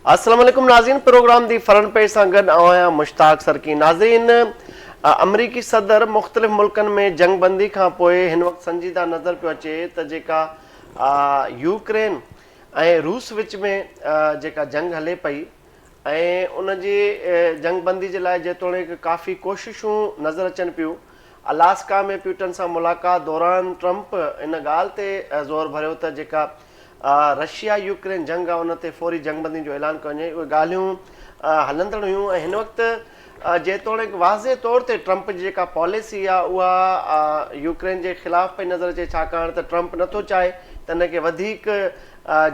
السلام عليڪم ناظرين پروگرام the front page سان گڏ آئون آهيان مشتاق سرڪي ناظرين آمريڪي صدر مختلف ملڪن ۾ جنگ بندي کان پوء هن وقت سنجيده نظر پيو اچي ته جيڪا يوڪرين ۽ روس وچ ۾ جيڪا جنگ هلي پئي ۽ ان جي جنگ بندي جي لاء جيتوڻيڪ ڪافي ڪوششون نظر اچن پيون الاسڪا ۾ پيوٽن سان ملاقات دوران ٽرمپ ان ڳالهه تي زور ڀريو ته جيڪا رشيا يوڪرين جنگ آهي ان تي فوري جنگ بندي جو اعلان ڪيو وڃي. اهي ڳالهيون هلندڙ هيون ۽ هن وقت جيتوڻيڪ واضح طور تي ٽرمپ جي جيڪا پاليسي آهي اها يوڪرين جي خلاف پئي نظر اچي ڇاڪاڻ ته ٽرمپ نٿو چاهي ته ان کي وڌيڪ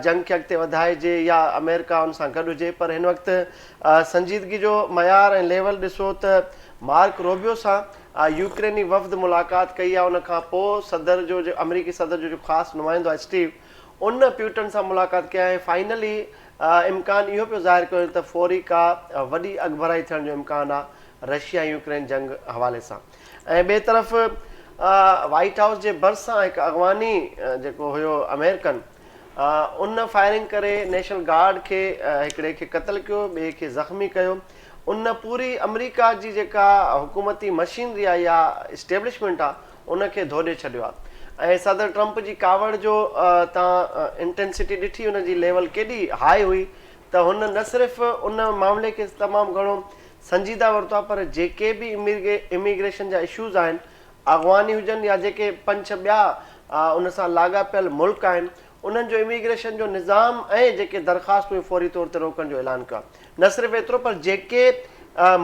جنگ کي اڳتي وڌائجي يا آمريڪا ان سان گڏ هجي پر هن وقت سنجيدگي جو معيار ۽ ليول ڏسو ته مارڪ روبيو سان يوڪريني وفد ملاقات ڪئي آهي ان کان پوء صدر جو آمريڪي صدر جو جيڪو خاص نمائندو آهي اسٽيو ان پيوٽن سان ملاقات ڪئي آهي ۽ فائنلي امڪان اهو پيو ظاهر ڪيو وڃي ته فوري ڪا وڏي اڳڀرائي ٿيڻ جو امڪان آهي رشيا ۽ يوڪرين جنگ حوالي سان ۽ ٻئي طرف وائيٽ هائوس جي ڀرسان هڪ اغواني جيڪو هيو آمريڪن ان فائرنگ ڪري نيشنل گارڊ کي هڪڙي کي قتل ڪيو ٻئي کي زخمي ڪيو ان پوري آمريڪا جي جيڪا حڪومتي مشينري آهي يا اسٽيبلشمينٽ آهي ان کي ڌوڏي ڇڏيو آهي ۽ صدر ٽرمپ جي ڪاوڙ جو تان انٽينسٽي ڏٺي ان جي ليول ڪيڏي هاء هئي ته هن نه صرف ان معاملي کي تمام گهڻو سنجيده ورتو آهي پر جيڪي به اميگريشن جا اشوز آهن اغواني هجن يا جيڪي پنج ڇهه ٻيا ان سان لاڳاپيل ملڪ آهن انهن جو اميگريشن جو نظام ۽ جيڪي درخواستون فوري طور تي روڪڻ جو اعلان ڪيو آهي. نه صرف ايترو پر جيڪي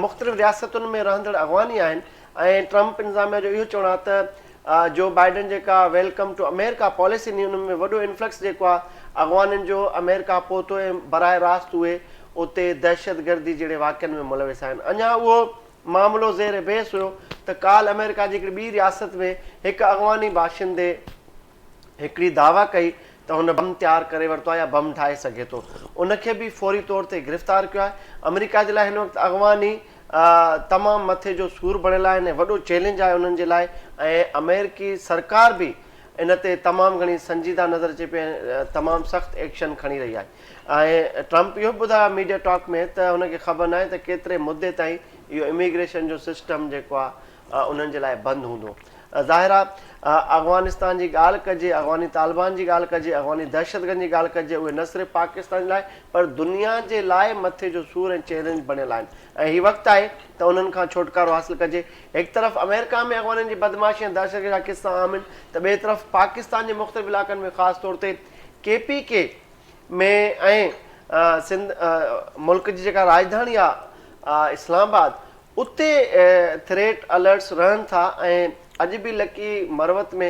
مختلف رياستن ۾ رهندڙ اغواني آهن ۽ ٽرمپ انتظاميا جو اهو چوڻ آهي ته جو بائيڊن جيڪا welcome two آمريڪا پاليسي ڏني ان ۾ وڏو انفلڪس جيڪو آهي اغوانين جو آمريڪا پهتو ۽ براهه راست اهي اتي دهشتگردي جهڙي واقعن ۾ ملوث آهن اڃا اهو معاملو زير بحث هيو ته ڪالهه آمريڪا جي هڪڙي ٻي رياست ۾ هڪ اغواني باشندي هڪڙي دعويٰ ڪئي ته هن بم تيار ڪري ورتو آهي يا بم ٺاهي سگهي ٿو ان کي به فوري طور تي گرفتار ڪيو آهي. آمريڪا جي لاء هن وقت اغواني تمام مٿي جو سور بڻيل آهن ۽ وڏو چئلينج آهي انهن جي لاء ۽ آمريڪي سرڪار به ان تي تمام گهڻي سنجيده نظر اچي پئي ۽ تمام سخت ايڪشن کڻي رهي آهي ۽ ٽرمپ اهو به ٻڌايو آهي ميڊيا ٽاڪ ۾ ته هن کي خبر ناهي ته ڪيتري مدي تائين اهو اميگريشن جو سسٽم جيڪو آهي انهن جي لاء بند هوندو. ظاهر آ افغانستان جي ڳالهه ڪجي، افغاني طالبان جي ڳالهه ڪجي، افغاني دهشتگردن جي ڳالهه ڪجي اهي نه صرف پاڪستان جي لاء پر دنيا جي لاء مٿي جو سور ۽ چئلينج بڻيل آهن ۽ هي وقت آهي ته انهن کان ڇوٽڪارو حاصل ڪجي. هڪ طرف آمريڪا ۾ افغانين جي بدمعاشي ۽ دهشتگردي جا قصا عام آهن ته ٻئي طرف پاڪستان جي مختلف علائقن ۾ خاص طور تي ڪي پي ڪي ۾ ۽ سنڌ ملڪ جي جيڪا راڄڌاڻي آ اسلام آباد اتي ٿريٽ الرٽس رهن ٿا ۽ اڄ به لڪي مروت ۾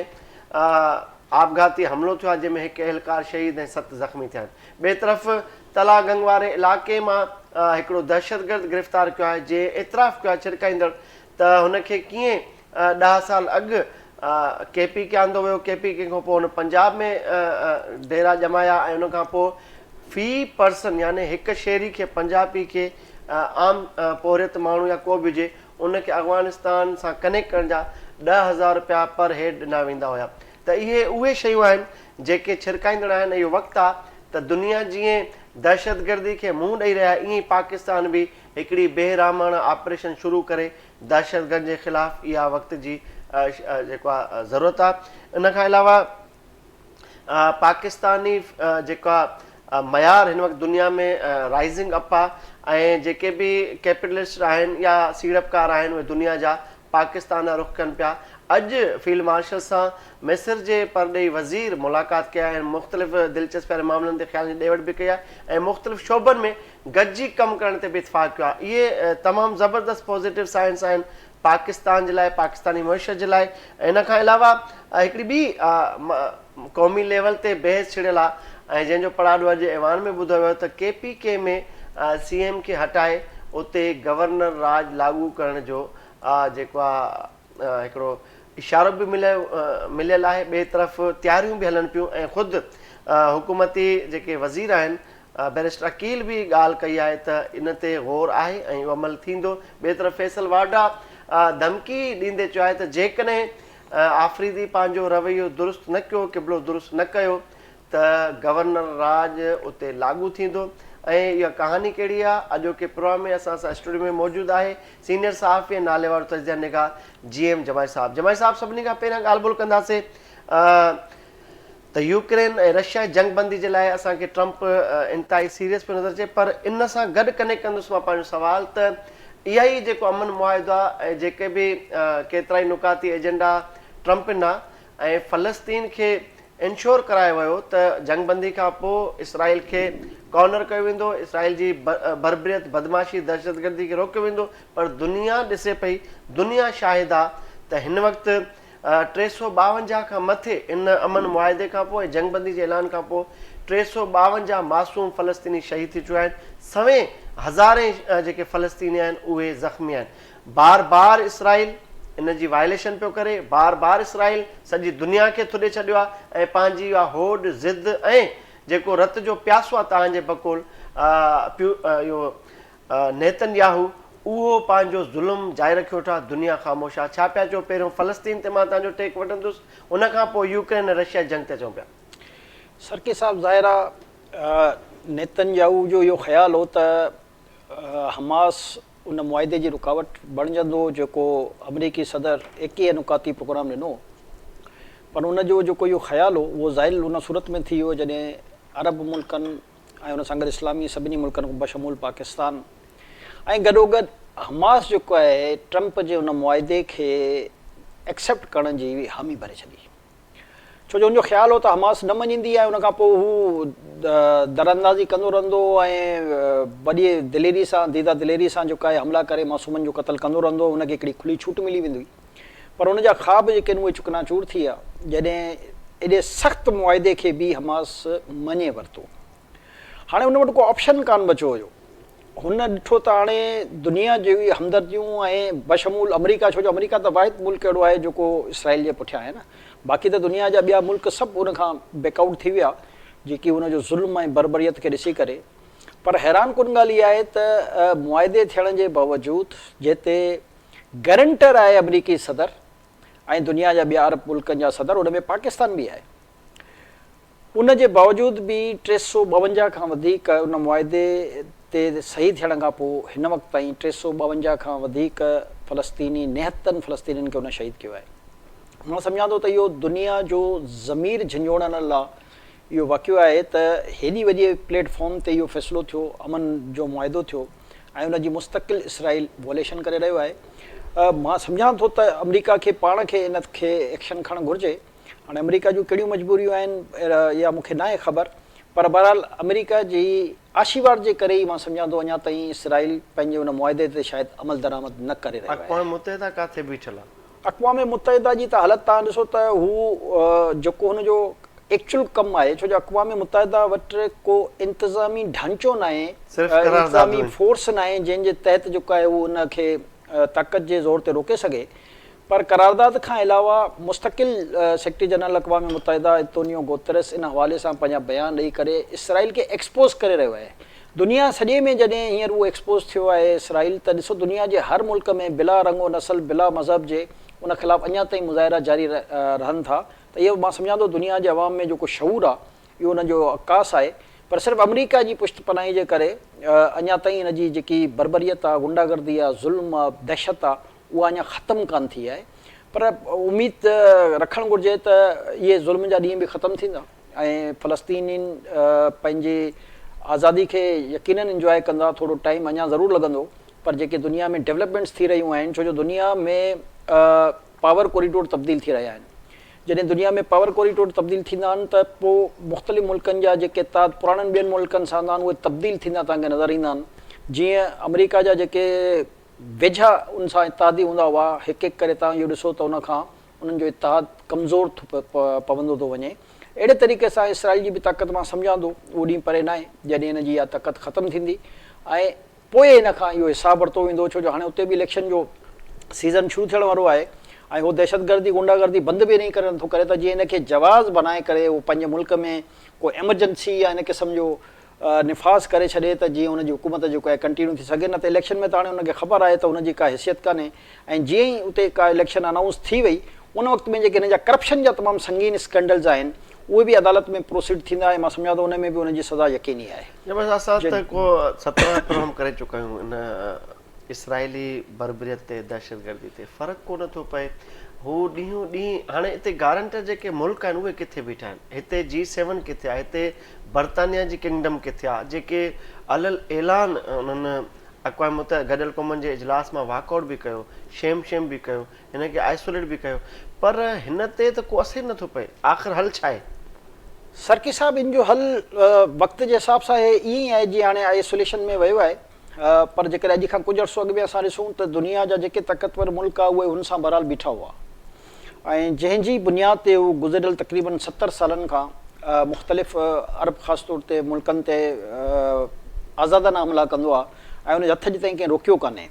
آپگهاتي حملو ٿيو آهي جنهن ۾ هڪ اهلڪار شهيد ۽ ست زخمي ٿيا آهن. ٻئي طرف تلا گنگ واري علائقي مان هڪڙو دهشتگرد گرفتار ڪيو آهي جنهن اعتراف ڪيو آهي ڇرڪائيندڙ ته هن کي ڪيئن ڏهه سال اڳ ڪي پي ڪي آندو ويو، ڪي پي ڪي کان پوء هن پنجاب ۾ ڊيرا ڄمايا ۽ ان کان پوء في پرسن يعني هڪ شهري کي پنجابي کي عام پورهيت ماڻهو يا ڪو به هجي ان کي افغانستان سان ڪنيڪٽ ڪرڻ جا 10,000 رپيا پر هيڊ ڏنا ويندا هيا ته اهي اهي شيون آهن جيڪي ڇرڪائيندڙ آهن ۽ اهو وقت آهي ته دنيا جيئن دهشتگردي کي منهن ڏئي رهي آهي ائين ئي پاڪستان به هڪڙي بي رحماڻه آپريشن شروع ڪري دهشتگردن جي خلاف اها وقت جي جيڪو آهي ضرورت آهي ان کان علاوه پاڪستاني جيڪا معيار هن وقت دنيا ۾ رائزنگ اپ آ ۽ جيڪي به ڪيپيٽلسٽ آهن يا سيڙپڪار آهن اهي دنيا جا پاڪستان ڏانهن رخ ڪن پيا اڄ فيلڊ مارشل سان مصر جي پرڏيهي وزير ملاقات ڪئي آهي ۽ مختلف دلچسپي واري معاملن تي خيالن جي ڏي وٺ به ڪئي آهي ۽ مختلف شعبن ۾ گڏجي ڪم ڪرڻ تي به اتفاق ڪيو آهي اهي تمام زبردست پازيٽو سائنس آهن پاڪستان جي لاء پاڪستاني معيشت جي لاء ۽ ان کان علاوه هڪڙي ٻي قومي ليول تي بحث ڇڙيل آهي ۽ جنهن جو پڙاڏو اڄ ايوان ۾ ٻڌو ويو ته ڪي پي ڪي ۾ سي ايم کي هٽائي اتي گورنر راڄ لاڳو ڪرڻ جو جيڪو آهي هڪڙو اشارو به مليل آهي ٻئي طرف تياريون به هلن پيون ۽ خود حڪومتي جيڪي وزير آهن بئريسٽر عقيل به ڳالهه ڪئي آهي ته ان تي غور آهي ۽ اهو عمل ٿيندو. ٻئي طرف فيصل واڊا ڌمڪي ڏيندي چيو آهي ته جيڪڏهن آفريدي پنهنجو رويو درست نه ڪيو، قبلو درست نه ڪيو ته گورنر راڄ اتي لاڳو ٿيندو ۽ اها ڪهاڻي ڪهڙي آ؟ اڄوڪي پروگرام ۾ اسان سان اسٽوڊيو ۾ موجود آهي سينيئر صحافي ۽ ناليوارو تجزيه نگار جي ايم جماعي صاحب. جماعي صاحب سڀني کان پهريان ڳالهه ٻولهه ڪنداسين ته يوڪرين ۽ رشيا جي جنگ بندي جي لاء اسان کي ٽرمپ انتهائي سيريس پيو نظر اچي پر ان سان گڏ ڪنيڪٽ ڪندس مان پنهنجو سوال ته اها ئي جيڪو امن معاهدو آ ۽ جيڪي به ڪيترائي نقاطي ايجنڊا ٽرمپ ڏنا ۽ فلسطين کي انشور ڪرايو ويو ته جنگ بندي کان پوء اسرائيل کي ڪارنر ڪيو ويندو، اسرائيل جي بربريت، بدمعاشي، دهشتگردي کي روڪيو ويندو پر دنيا ڏسي پئي، دنيا شاهد آ ته هن وقت 352 کان مٿي ان امن معاهدي کان پوء ۽ جنگ بندي جي اعلان کان پوء 352 معصوم فلسطيني شهيد ٿي چڪا آهن، سوين هزارين جيڪي فلسطيني آهن اهي زخمي آهن. بار بار اسرائيل ان جي وائليشن پيو ڪري، بار بار اسرائيل سڄي دنيا کي ٿڏي ڇڏيو آهي ۽ پنهنجي اها هوڏ، ضد ۽ جيڪو رت جو پياسو آهي توهان جي بقول پيو اهو نيتن ياهو اهو پنهنجو ظلم جاري رکيو ويٺو آهي، دنيا خاموش آهي. ڇا پيا چئو پهريون فلسطين تي مان توهان جو ٽيڪ وٺندس ان کان پوء يوڪرين ۽ رشيا جي جنگ تي اچون پيا. سرڪي صاحب ظاهر آهي نيتن ياهو جو اهو خيال هو ته حماس ان معاهدي جي رڪاوٽ بڻجندو جيڪو آمريڪي صدر 21 نقاطي پروگرام ڏنو هو پر ان جو جيڪو اهو خيال هو اهو زائل ان صورت ۾ ٿي ويو جڏهن عرب ملڪن ۽ ان سان گڏ اسلامي سڀني ملڪن بشمول پاڪستان ۽ گڏوگڏ حماس جيڪو آهي ٽرمپ جي ان معاهدي کي ايڪسيپٽ ڪرڻ جي حامي ڀري ڇڏي. ڇو جو هن جو خيال هو ته حماس نه مڃيندي ۽ ان کان پوء هو دراندازي ڪندو رهندو ۽ وڏي دليري سان ديده دليري سان جيڪو آهي حملا ڪري معصومن جو قتل ڪندو رهندو هن کي هڪڙي کلي ڇوٽ ملي ويندي هئي پر ان جا خواب جيڪي آهن اهي چڪنا چور ٿي ويا جڏهن ايڏي سخت معاهدي کي به حماس مڃي ورتو. هاڻي هن وٽ ڪو آپشن ڪانه بچيو هيو. هن ڏٺو ته هاڻي دنيا جي همدرديون ۽ بشمول آمريڪا ڇو جو آمريڪا ته واحد ملڪ اهڙو آهي جيڪو اسرائيل جي پٺيان آهي نه باقي ته دنيا جا ٻيا ملڪ سڀ ان کان بيڪ آئوٽ ٿي ويا جيڪي هن جو ظلم ۽ بربريت کي ڏسي ڪري پر حيران ڪن ڳالهه اها آهي ته معاهدي ٿيڻ جي باوجود جنهن تي گرنٽر آهي آمريڪي صدر ۽ دنيا جا ٻيا عرب ملڪن جا صدر ان ۾ پاڪستان به آهي ان جي باوجود به 352 کان وڌيڪ ان معاهدي تي صحيح ٿيڻ کان پوء هن وقت تائين 352 کان وڌيڪ فلسطيني نهتن فلسطينين کي ان شهيد ڪيو آهي. مان سمجهان ٿو ته اهو دنيا جو ضمير جهنجهوڙڻ لا اهو واقعو آهي ته هيڏي وڏي پليٽ فارم تي اهو فيصلو ٿيو، امن جو معاهدو ٿيو ۽ ان جي مستقل اسرائيل ووليشن ڪري رهيو آهي. مان سمجهان ٿو ته آمريڪا کي پاڻ کي ان کي ايڪشن کڻڻ گهرجي. هاڻي آمريڪا جون ڪهڙيون مجبوريون آهن اها مون کي ناهي خبر پر بهرحال آمريڪا جي آشيوار جي ڪري ئي مان سمجهان ٿو اڃا تائين اسرائيل پنهنجي ان معاهدي تي شايد عمل درآمد نه ڪري رهيو آهي. اقوام متحده ڪاٿي بيٺل آهي؟ اقوام متحده جي ته حالت توهان ڏسو ته هو جيڪو هن جو ايڪچوئل ڪم آهي ڇو جو اقوام متحده وٽ ڪو انتظامي ڍانچو ناهي انتظامي فورس ناهي جنهن جي تحت جيڪو آهي هو ان کي طاقت جي زور تي روڪي سگهي پر قرارداد کان علاوه مستقل سيڪريٽري جنرل اقوام متحده انتونيو گوترس ان حوالي سان پنهنجا بيان ڏئي ڪري اسرائيل کي ايڪسپوز ڪري رهيو آهي. دنيا سڄي ۾ جڏهن هينئر اهو ايڪسپوز ٿيو آهي اسرائيل ته ڏسو دنيا جي هر ملڪ ۾ بلا رنگ و نسل بلا مذهب جي ان خلاف اڃا تائين مظاهرا جاري رهن ٿا ته اهو مان سمجهان ٿو دنيا جي عوام ۾ جيڪو شعور آهي اهو ان جو عڪاس آهي پر صرف آمريڪا جي پشت پناهي جي ڪري اڃا تائين ان جي جيڪي بربريت آهي غنڊاگردي آهي ظلم آهي دهشت آهي اها اڃا ختم ڪانه ٿي آهي پر اميد رکڻ گهرجي ته اهي ظلم جا ڏينهن به ختم ٿيندا ۽ فلسطينين پنهنجي آزادي کي يقينن انجواء ڪندا ٿورو ٽائيم اڃا ضرور لڳندو پر جيڪي دنيا ۾ ڊولپمينٽس ٿي رهيون آهن ڇو جو دنيا ۾ پاور ڪوريڊور تبديل ٿي رهيا آهن جڏهن دنيا ۾ پاور ڪوريڊور تبديل ٿيندا آهن ته پوء مختلف ملڪن جا جيڪي اتحاد پراڻن ٻين ملڪن سان هوندا آهن اهي تبديل ٿيندا توهان کي نظر ايندا آهن جيئن آمريڪا جا جيڪي ويجها ان سان اتحادي هوندا هئا، هڪ هڪ ڪري توهان اهو ڏسو ته ان کان انهن جو اتحاد ڪمزور پوندو ٿو وڃي. اهڙي طريقي سان اسرائيل جي به طاقت مان سمجهان ٿو اهو ڏينهن پري ناهي جڏهن هن جي اها طاقت ختم ٿيندي ۽ پوء هن کان اهو حساب ورتو ويندو ڇو جو هاڻي اتي به اليڪشن جو سيزن شروع ٿيڻ وارو آهي ۽ هو دهشتگردي غنڊا گردي بند به انهي ڪري نٿو ڪري ته جيئن هن کي جواز بنائي ڪري هو پنهنجي ملڪ ۾ ڪو ايمرجنسي يا ان قسم جو نفاذ ڪري ڇڏي ته جيئن ان جي حڪومت جيڪو آهي ڪنٽينيو ٿي سگهي نه ته اليڪشن ۾ ته هاڻي ان کي خبر آهي ته ان جي ڪا حيثيت ڪانهي ۽ جيئن ئي اتي ڪا اليڪشن انائونس ٿي وئي ان وقت ۾ جيڪي هن جا ڪرپشن جا تمام سنگين اسڪينڊلز آهن اهي به عدالت ۾ پروسيڊ ٿيندا ۽ مان سمجهان ٿو ان ۾ به انهن جي سزا يقيني آهي. جي بس اسان ته ڪو 17 پروگرام ڪري چڪا آهيون ان اسرائيلي بربريت تي دهشتگردي تي فرق ڪو نه ٿو پئي هو ڏينهون ڏينهن هاڻي اتي گارنٽر جيڪي ملڪ آهن اهي ڪٿي بيٺا آهن هتي جي سيون ڪٿي آهي هتي برطانيا جي ڪنگڊم ڪٿي آهي جيڪي علل اعلان انهن اقوام متحده گڏيل قومن جي اجلاس مان واڪ آئوٽ به ڪيو شيم شيم به ڪيو هن کي آئسوليٽ به ڪيو پر هن تي ته ڪو اثر نه ٿو پئي آخر حل ڇا آهي؟ سرڪي صاحب ان جو حل وقت جي حساب سان ائين ئي آهي جيئن هاڻي آئسوليشن ۾ ويو آهي پر جيڪڏهن اڄ کان ڪجهه عرصو اڳ ۾ اسان ڏسون ته دنيا جا جيڪي طاقتور ملڪ آ اهي هن سان بهرحال بيٺا هئا ۽ جنهن جي بنياد تي هو گذريل تقريبن 70 سالن کان مختلف عرب خاص طور تي ملڪن تي آزادانه حملا ڪندو آ ۽ ان جي هٿ اڄ تائين ڪنهن روڪيو ڪانهي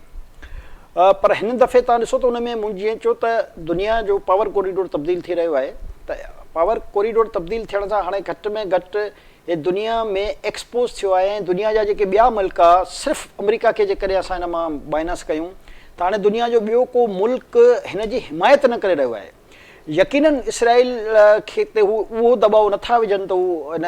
پر هن دفعي تان ڏسو ته ان ۾ مون جيئن چيو ته دنيا جو پاور ڪوريڊور تبديل ٿي رهيو آهي ته پاور ڪوريڊور تبديل ٿيڻ سان هاڻي گهٽ ۾ گهٽ هي دنيا ۾ ايڪسپوز ٿيو آهي ۽ دنيا جا جيڪي ٻيا ملڪ آ صرف آمريڪا کي جيڪڏهن اسان هن مان مائنس ڪيون ته هاڻي دنيا جو ٻيو ڪو ملڪ هن جي حمايت نه ڪري رهيو آهي يقينن اسرائيل کي تي هو اهو دٻاء نٿا وجهن ته هو ان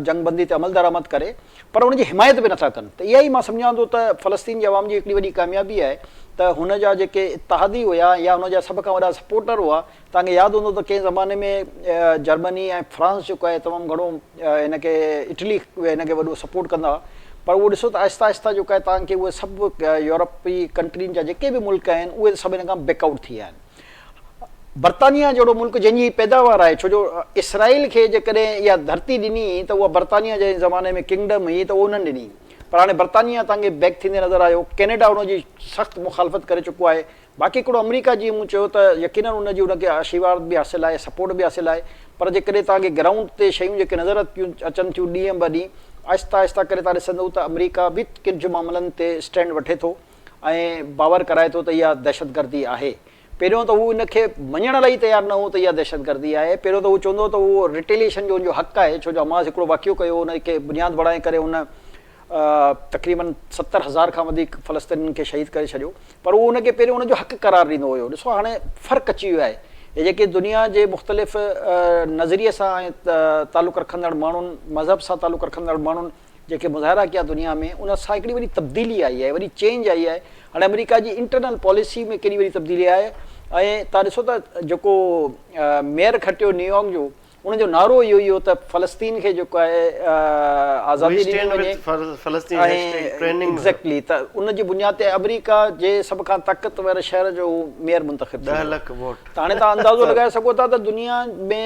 جنگ بندي تي عمل درآمد ڪري پر ان جي حمايت به نٿا ڪن ته اها ئي مان سمجهان ٿو ته فلسطين جي عوام جي هڪڙي وڏي ڪاميابي آهي ته هن جا جيڪي اتحادي هيا يا هن جا سڀ کان وڏا سپورٽر هئا توهان کي ياد هوندو ته ڪنهن زماني ۾ جرمني ۽ فرانس جيڪو آهي تمام گهڻو هن کي اٽلي هن کي وڏو سپورٽ ڪندا هئا پر اهو ڏسو ته آهستي آهستي جيڪو آهي توهان کي اهي سڀ يورپي ڪنٽرين جا جيڪي به ملڪ آهن اهي سڀ هن کان بيڪ آئوٽ ٿي ويا آهن. برطانيا جهڙو ملڪ جنهن جي پيداوار آهي ڇو جو اسرائيل کي جيڪڏهن اها ڌرتي ڏني ته اها برطانيا جنهن زماني ۾ ڪنگڊم هئي ته اهو انهن ڏني پر هاڻي برطانيا توهان کي بيڪ ٿيندي نظر آيو ڪينيڊا ان جي سخت مخالفت ڪري چڪو آهي باقي هڪڙو آمريڪا جيئن مون چيو ته يقينن ان جي ان کي آشيرواد به حاصل آهي سپورٽ به حاصل آهي پر جيڪڏهن توهان کي گرائونڊ تي شيون جيڪي نظر اچن ٿيون ڏينهن به ڏينهن آهستي آهستي ڪري توهان ڏسندو ته آمريڪا به ڪجهه معاملن تي اسٽينڊ وٺي ٿو ۽ باور ڪرائي ٿو ته اها دهشتگردي آهي پهريون ته هو ان کي مڃڻ لاء ئي تيار نه هو ته اها دهشتگردي آهي پهريون ته هو چوندو هو ته اهو ريٽيليشن جو ان جو حق آهي ڇو جو حماس هڪڙو واقعو ڪيو ان کي بنياد بڻائي ڪري هن تقريبن 70 هزار کان وڌيڪ فلسطينين کي شهيد ڪري ڇڏيو پر هو ان کي پهريون ان جو حق قرار ڏيندو هيو ڏسو هاڻي فرق اچي ويو آهي هي جيڪي دنيا جي مختلف نظريي سان ۽ تعلق رکندڙ ماڻهن مذهب سان تعلق رکندڙ ماڻهن جيڪي مظاهرا ڪيا دنيا ۾ ان سان هڪڙي وڏي تبديلي آئي آهي وڏي چينج آئي آهي هاڻي آمريڪا جي انٽرنل پاليسي ۾ ڪيڏي وڏي تبديلي آئي آهي ۽ تان ڏسو ته جيڪو ميئر کٽيو نيويارڪ جو ان جو نعرو اهو ئي هو ته فلسطين کي جيڪو آهي آزادي ڏني وڃي ۽ ايگزيڪٽلي ته ان جي بنياد تي آمريڪا جي سڀ کان طاقتور شهر جو هو ميئر منتخب ٿي ويو ته هاڻي توهان اندازو لڳائي سگهو ٿا ته دنيا ۾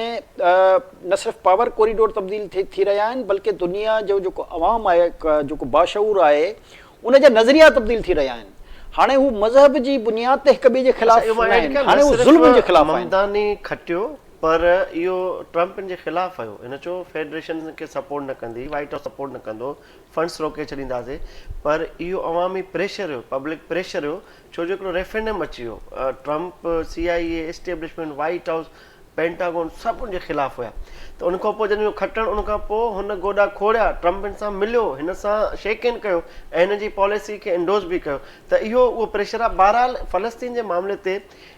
نه صرف پاور ڪوريڊور تبديل ٿي رهيا آهن بلڪه دنيا جو جيڪو عوام آهي جيڪو باشعور آهي ان جا نظريا تبديل ٿي رهيا آهن هاڻي هو مذهب جي بنياد تي هڪ ٻئي جي خلاف نه آهن هاڻي هو ظلم جي خلاف آهن. ممداني کٽيو پر اهو ٽرمپ ان جي خلاف هيو. هن چيو فيڊريشن کي سپورٽ نه ڪندي، وائيٽ هائوس سپورٽ نه ڪندو، فنڊز روڪي ڇڏينداسين پر اهو عوامي پريشر هيو، پبلڪ پريشر هيو ڇو جو هڪڙو ريفرينڊم اچي ويو، Trump, C I A, establishment, White House, Pentagon سڀ ان جي خلاف هيا ته ان کان پوء جڏهن اهو کٽڻ ان کان پوء هن گوڏا کوڙيا، ٽرمپ هن سان مليو، هن سان شيڪ هينڊ ڪيو ۽ هن جي پاليسي کي انڊوز به ڪيو ته اهو اهو پريشر آهي. بهرحال فلسطين جي معاملي تي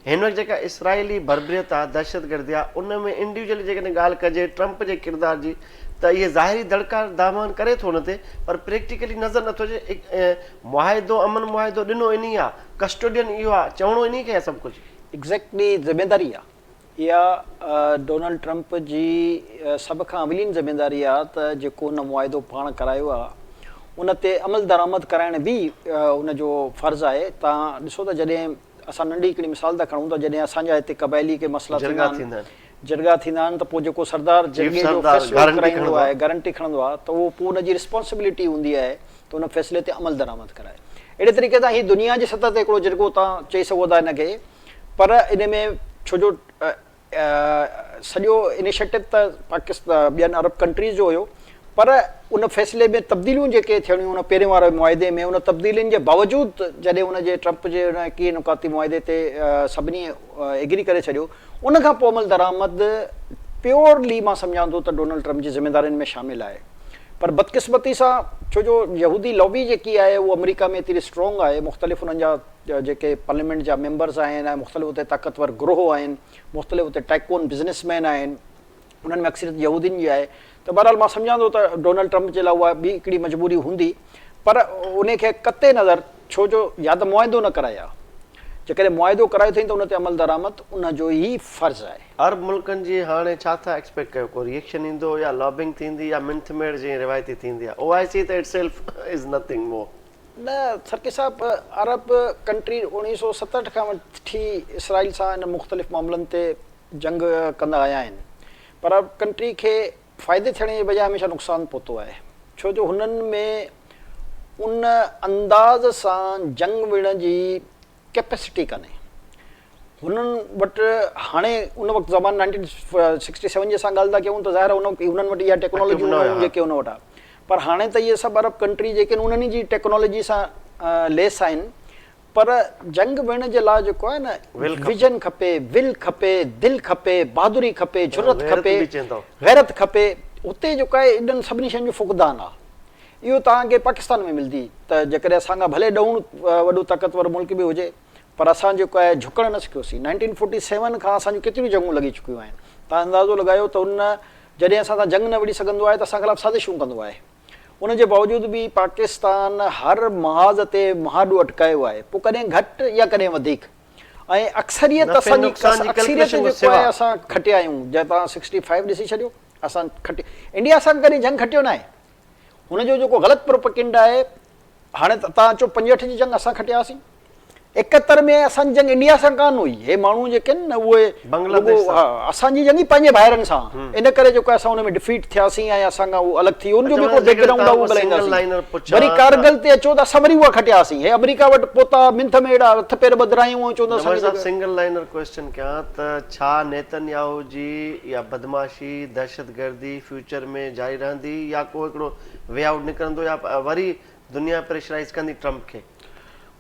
هن وقت جيڪا اسرائيلي بربريت آ، دهشتگردي آ، ان ۾ انڊيوجلي جيڪڏهن ڳالهه ڪجي ٽرمپ جي ڪردار جي ته اهي ظاهري دڙڪا دامان ڪري ٿو ان تي پر پريڪٽيڪلي نظر نٿو اچي. معاهدو امن معاهدو ڏنو انهي آ، ڪسٽوڊين اهو آ، چوڻو انهي کي آ سڀ ڪجهه. ايگزيڪٽلي ذميداري آ اها ڊونلڊ ٽرمپ جي سڀ کان اولين ذميداري آ ته جيڪو هن معاهدو پاڻ ڪرايو آ ان تي عملدرآمد ڪرائڻ به ان جو فرض آهي. توهان ڏسو ته جڏهن اسان ننڍي هڪڙي مثال ٿا کڻون ته جڏهن اسان جا هتي قبائلي ڪي مسئلا ٿيندا آهن، جرڳا ٿيندا آهن ته پوء جيڪو سردار جرڳي جو فيصلو ڪرائيندو آهي، گارنٽي کڻندو آهي ته اهو پوء ان جي رسپانسبلٽي هوندي آهي ته ان فيصلي تي عمل درآمد ڪرائي. اهڙي طريقي سان هي دنيا جي سطح تي هڪڙو جرڳو توهان چئي سگهو ٿا ان کي پر ان ۾ ڇو جو سڄو انيشيٽو ته پاڪستان ٻين عرب ڪنٽريز جو هيو پر ان فيصلي ۾ تبديليون جيڪي ٿيڻيون ان پهرين واري معاهدي ۾ ان تبديلين جي باوجود جڏهن ان جي ٽرمپ جي ان 21 نقاطي معاهدي تي سڀني ايگري ڪري ڇڏيو ان کان پوء عمل درآمد پيورلي مان سمجهان ٿو ته ڊونلڊ ٽرمپ جي ذميدارين ۾ شامل آهي پر بدقسمتي سان ڇو جو يهودي لابي جيڪي آهي اهو آمريڪا ۾ ايتري اسٽرانگ آهي مختلف انهن جا جيڪي پارليامينٽ جا ميمبرز آهن ۽ مختلف اتي طاقتور گروهه آهن، مختلف اتي ٽائيڪون بزنس مين آهن، انهن ۾ اڪثريت يهودين جي آهي ته بهرحال مان سمجهان ٿو ته ڊونلڊ ٽرمپ جي لاء اها ٻي هڪڙي مجبوري هوندي پر ان کي قطع نظر ڇو جو يا ته معاهدو نه ڪرائي ها جيڪڏهن معاهدو ڪرايو اٿئين ته ان تي عملدرآمد ان جو ئي فرض آهي. عرب ملڪن جي هاڻي ڇا ٿا ايڪسپيڪٽ ڪيو ڪو ريئيڪشن ايندو يا لابنگ ٿيندي يا منٿ ميڙ جيئن روايتي ٿيندي آهي او آء سي ته اٽ سيلف از نٿنگ مور. نه سرڪي صاحب عرب ڪنٽري 1967 کان وٺي اسرائيل سان ان مختلف معاملن تي جنگ ڪندا آيا آهن پر عرب ڪنٽري کي فائدي ٿيڻ جي بجاء هميشه نقصان پهتو آهي ڇو جو هنن ۾ ان انداز سان جنگ وڙهڻ جي ڪيپيسٽي ڪانهي هنن وٽ هاڻي ان وقت زمان 1967 جي اسان ڳالهه ٿا ڪيون ته ظاهر آهي ان وقت هنن وٽ اها ٽيڪنالاجي نه هيون جيڪي هن وٽ آهي پر هاڻي ته اهي سڀ عرب ڪنٽري جيڪي آهن انهن جي ٽيڪنالاجي سان ليس آهن پر جنگ وڙهڻ جي لاء جيڪو آهي نه ويزن کپي، ول کپي، دل کپي، بهادري کپي، جرئت کپي، غيرت کپي، اتي جيڪو آهي انهن سڀني شين جو فقدان آهي. اهو توهان کي پاڪستان ۾ ملدي ته جيڪڏهن اسان کان ڀلي ڏهوڻ وڏو طاقتور ملڪ به هجي پر اسان جيڪو آهي جهڪڻ نه سکيوسين. نائنٽين فورٽي سيون کان اسان جون ڪيتريون جنگون لڳي چڪيون آهن. توهان اندازو لڳايو ته ان جڏهن اسان سان جنگ نه وڙهي سگهندو آهي ته اسان خلاف سازشون ڪندو آهي. ان جي باوجود به پاڪستان هر محاذ تي مهاڏو اٽڪايو آهي پوء ڪڏهن گهٽ يا ڪڏهن وڌيڪ ۽ اڪثريت اسان جي اڪثريت جيڪو آهي اسان کٽيا آهيون جي توهان سڪسٽي فائيو ڏسي ڇڏيو اسان کٽي انڊيا سان ڪڏهن جنگ کٽيو ناهي هن جو جيڪو غلط پروپيگنڊا آهي هاڻي ته توهان چئو 65 جي جنگ اسان کٽياسين 71 ۾ اسان جي جنگ انڊيا سان ڪانه هئي هي ماڻهو جيڪي آهن نه اهي بنگلاديش سان اسان جي جنگ ئي پنهنجي ڀائرن سان ان ڪري جيڪو اسان ان ۾ ڊفيٽ ٿياسين ۽ اسان کان اهو الڳ ٿي ويو ان جو به هڪڙو بيڪ گرائونڊ آهي اهو ڳالهائينداسين وري ڪارگل تي اچو ته اسان وري اها کٽياسين هي آمريڪا وٽ پهتا منٿ ۾ اهڙا هٿ پير ٻڌرايون ۽ چون ته اسان کي سنگل لائنر ڪويسچن ڪيان ته ڇا نيتن ياهو جي اها بدمعاشي دهشتگردي فيوچر ۾ جاري رهندي يا ڪو هڪڙو وي آئوٽ نڪرندو يا وري دنيا پريشرائيز ڪندي ٽرمپ کي.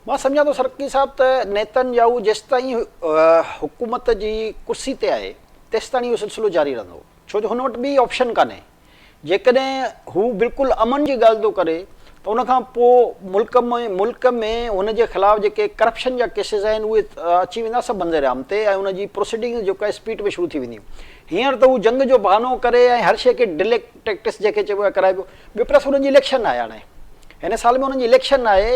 مان سمجهان ٿو سرڪي صاحب ته نيتن ياهو جيستائين حڪومت جي ڪرسي تي آهي تيستائين اهو سلسلو جاري رهندو ڇو جو هن وٽ ٻي آپشن ڪانهي جيڪڏهن هو بلڪل امن جي ڳالهه ٿو ڪري ته ان کان پوء ملڪ ۾ ملڪ ۾ هن جي خلاف جيڪي ڪرپشن جا ڪيسز آهن اهي اچي ويندا سڀ منظر عام تي ۽ ان جي پروسيڊنگ جيڪا اسپيڊ ۾ شروع ٿي ويندي هينئر ته هو جنگ جو بهانو ڪري ۽ هر شيء کي ڊلي ٽيڪٽس جنهن کي چئبو آهي ڪرائي پيو ٻيو پلس انهن جي اليڪشن آهي هاڻي هن سال ۾ انهن جي اليڪشن آهي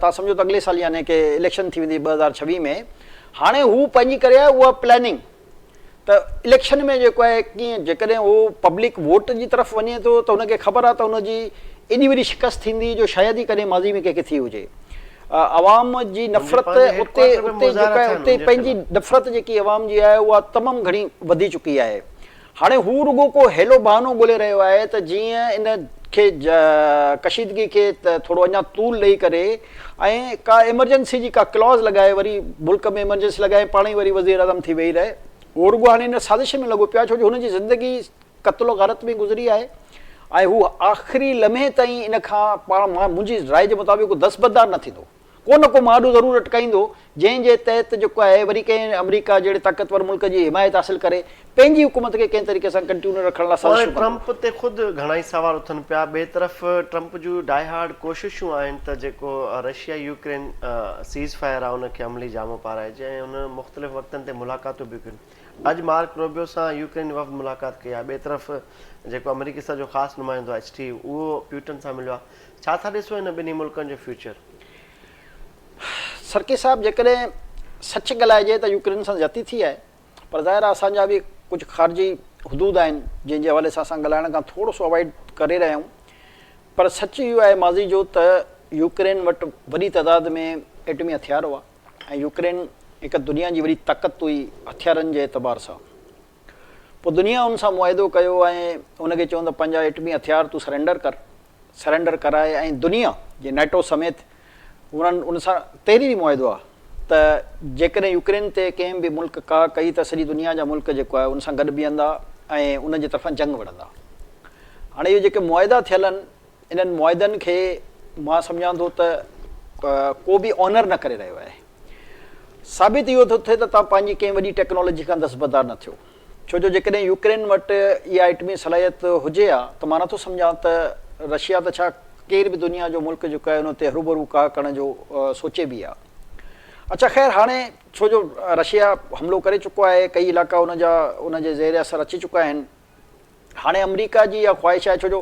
تان سمجهو ته اڳلي سال يعني ڪي اليڪشن ٿي ويندي 2026 ۾ هاڻي هو پنهنجي ڪري آهي اها پلاننگ ته اليڪشن ۾ جيڪو آهي ڪيئن جيڪڏهن هو پبلڪ ووٽ جي طرف وڃي ٿو ته هن کي خبر آهي ته هن جي ايڏي وڏي شڪست ٿيندي جو شايد ئي ڪڏهن ماضي ۾ ڪنهن کي ٿي هجي عوام جي نفرت اتي اتي جيڪو آهي اتي پنهنجي نفرت جيڪي عوام جي آهي اها تمام گهڻي وڌي چڪي آهي هاڻي هو رڳو ڪو حيلو بهانو ڳولي رهيو آهي ته جيئن ان کي ڪشيدگي کي ٿورو اڃا طول ڏئي ڪري ۽ ڪا ايمرجنسي جي ڪا ڪلاز لڳائي وري ملڪ ۾ ايمرجنسي لڳائي پاڻ ئي وري وزيراعظم ٿي ويهي رهي. هو رڳو هاڻي ان سازش ۾ لڳو پيو آهي ڇو جو هن جي زندگي قتل و غارت ۾ گذري آهي ۽ هو آخري لمحي تائين ان کان پاڻ منهنجي راء جي مطابق هو دستبردار نه ٿيندو. ڪو نه ڪو مهاڏو ضرور اٽڪائيندو، جنهن جي تحت جيڪو آهي وري ڪنهن آمريڪا جهڙي طاقتور ملڪ جي حمايت حاصل ڪري پنهنجي حڪومت کي ڪنهن طريقي سان ڪنٽينيو رکڻ لاء هاڻي سازشون ڪندو. ٽرمپ تي خود گهڻائي سوال اٿن پيا، ٻئي طرف ٽرمپ جون ڊائي هارڊ ڪوششون آهن ته جيڪو رشيا يوڪرين سيز فائر آهي ان کي عملي جامو پارائجي ۽ هن مختلف وقتن تي ملاقاتون به ڪيون. اڄ مارڪ روبيو سان يوڪريني وفد ملاقات ڪئي آهي، ٻئي طرف جيڪو آمريڪي صدر جو خاص نمائندو آهي اسٽيو اهو پيوٽن سان مليو آهي. ڇا ٿا ڏسو هن ٻنهي ملڪن جو فيوچر؟ سرڪي صاحب جيڪڏهن سچ ڳالهائجي ته يوڪرين سان زيادتي ٿي آهي پر ظاهر آهي اسان جا به ڪجهه خارجي حدود آهن جنهن جي حوالي سان اسان ڳالهائڻ کان ٿورو سو اوائڊ ڪري رهيا آهيون پر سچ اهو آهي ماضي جو ته يوڪرين وٽ وڏي تعداد ۾ ايٽمي هٿيار هئا ۽ يوڪرين هڪ دنيا جي وڏي طاقت هئي هٿيارن جي اعتبار سان پوء دنيا ان سان معاهدو ڪيو ۽ ان کي چيو ته پنهنجا ايٽمي هٿيار تون سرينڊر ڪر، سرينڊر ڪرائي ۽ دنيا جي نيٽو سميت انهن ان سان تحريري معاهدو آهي ته جيڪڏهن يوڪرين تي ڪنهن به ملڪ ڪا ڪئي ته سڄي دنيا جا ملڪ جيڪو آهي ان سان گڏ بيهندا ۽ ان جي طرفان جنگ وڙهندا. هاڻي اهي جيڪي معاهدا ٿيل آهن انهن معاهدن کي مان سمجهان ٿو ته ڪو به آنر نه ڪري رهيو آهي. ثابت اهو ٿو ٿئي ته توهان پنهنجي ڪنهن وڏي ٽيڪنالاجي کان دستبردار نه ٿيو. ڇو جو جيڪڏهن يوڪرين وٽ اها ايٽمي صلاحيت هجي ها ته مان نٿو سمجهان ته رشيا ته ڇا ڪير به دنيا جو ملڪ جيڪو آهي ان تي هروڀرو ڪاهه ڪرڻ جو سوچي به ها. اڇا خير هاڻي ڇو جو رشيا حملو ڪري چڪو آهي ڪئي علائقا ان جا ان جي زير اثر اچي چڪا آهن. هاڻي آمريڪا جي اها خواهش آهي ڇو جو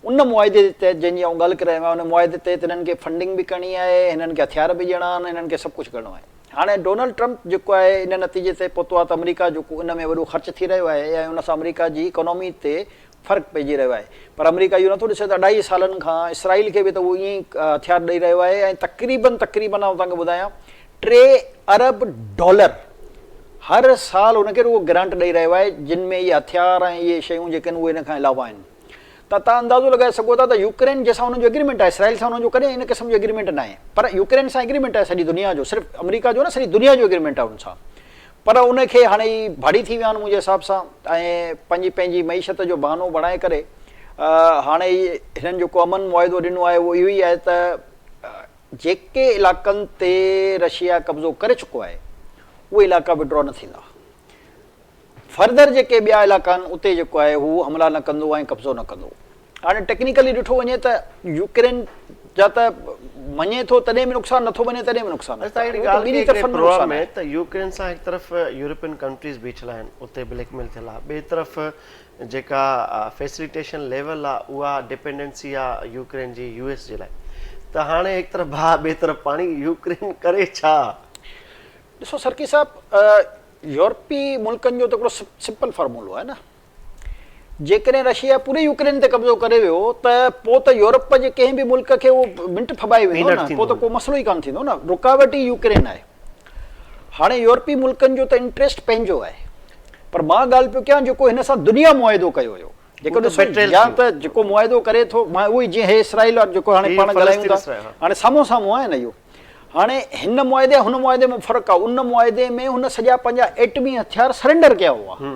ان معاهدي تحت جنهن جي آئون ڳالهه ڪري رهيو آهيان ان معاهدي تحت هنن کي فنڊنگ به ڪرڻي آهي، هنن کي هٿيار به ڏيڻا آهن، هنن کي سڀ ڪجهه ڪرڻو آهي. هاڻي ڊونلڊ ٽرمپ جيڪو آهي ان نتيجي تي پهتو آهي ته آمريڪا جو ان ۾ وڏو خرچ ٿي رهيو آهي ۽ ان سان آمريڪا جي اڪانومي تي فرق پئجي رهيو آهي پر آمريڪا اهو نٿو ڏسي ته اڍائي سالن کان اسرائيل کي به ته اهو ائين ئي هٿيار ڏئي رهيو آهي ۽ تقريبن تقريبن آئون توهان کي ٻڌايان 3 ارب ڊالر هر سال ان کي رڳو گرانٽ ڏئي رهيو آهي جن ۾ اهي هٿيار ۽ اهي شيون جيڪي آهن اهي ان کان علاوه آهن. ته توهان اندازو لڳائي سگهو ٿا ته يوڪرين جنهن سان انهن جو ايگريمينٽ آهي اسرائيل سان انهن جو ڪڏهن ان قسم جو ايگريمينٽ ناهي پر يوڪرين سان ايگريمينٽ آهي سڄي دنيا جو صرف آمريڪا جو نه سڄي دنيا جو ايگريمينٽ آهي ان سان پر ان کي هاڻي هي ڀاڙي ٿي ويا آهن منهنجي حساب سان ۽ پنهنجي پنهنجي معيشت جو بهانو بڻائي ڪري هاڻي هنن جيڪو امن معاهدو ڏنو آهي اهو اهو ئي آهي ته جيڪي علائقن تي رشيا قبضو ڪري چڪو آهي اهي علائقا وڊرا نه ٿيندا. فرڌر جيڪي ٻيا علائقا آهن اتي جيڪو آهي هو حملا نه ڪندو ۽ قبضو نه ڪندو. هاڻي ٽيڪنيڪلي ڏٺو وڃي ته يوڪرين جا ته مڃي ٿو تڏهن به نقصان نٿو مڃي تڏهن به نقصان آهي ته اهو ته ٻنهي طرفن ۾ نقصان آهي. ته يوڪرين سان هڪ طرف يورپين ڪنٽريز بيٺل آهن اتي بليڪ ميل ٿيل آهي ٻئي طرف جيڪا فيسليٽيشن ليول آهي اها ڊپينڊنسي آهي يوڪرين جي يو ايس جي لاء ته هاڻي هڪ طرف باهه ٻئي طرف پاڻي يوڪرين ڪري ڇا؟ ڏسو سرڪي صاحب يورپي ملڪن جو ته هڪڙو سمپل فارمولو آهي نه جيڪڏهن رشيا پوري يوڪرين تي قبضو ڪري ويو ته پوء ته يورپ جي ڪنهن به ملڪ کي اهو منٽ ڦٻائي ويندو نه پوء ته ڪو مسئلو ئي ڪانه ٿيندو نه رڪاوٽ ئي يوڪرين آهي هاڻي يورپي ملڪن جو ته انٽريسٽ پنهنجو آهي پر مان ڳالهه پيو ڪيان جيڪو هن سان دنيا معاهدو ڪيو هيو جيڪو ڏسو يا ته جيڪو معاهدو ڪري ٿو مان اهو ئي جيئن هي اسرائيل جيڪو هاڻي پاڻ ڳالهايون ٿا هاڻي سامهون سامهون آهي نه اهو هاڻي هن معاهدي ۽ هن معاهدي ۾ فرق آهي ان معاهدي ۾ هن سڄا پنهنجا ايٽمي هٿيار سرينڊر ڪيا هئا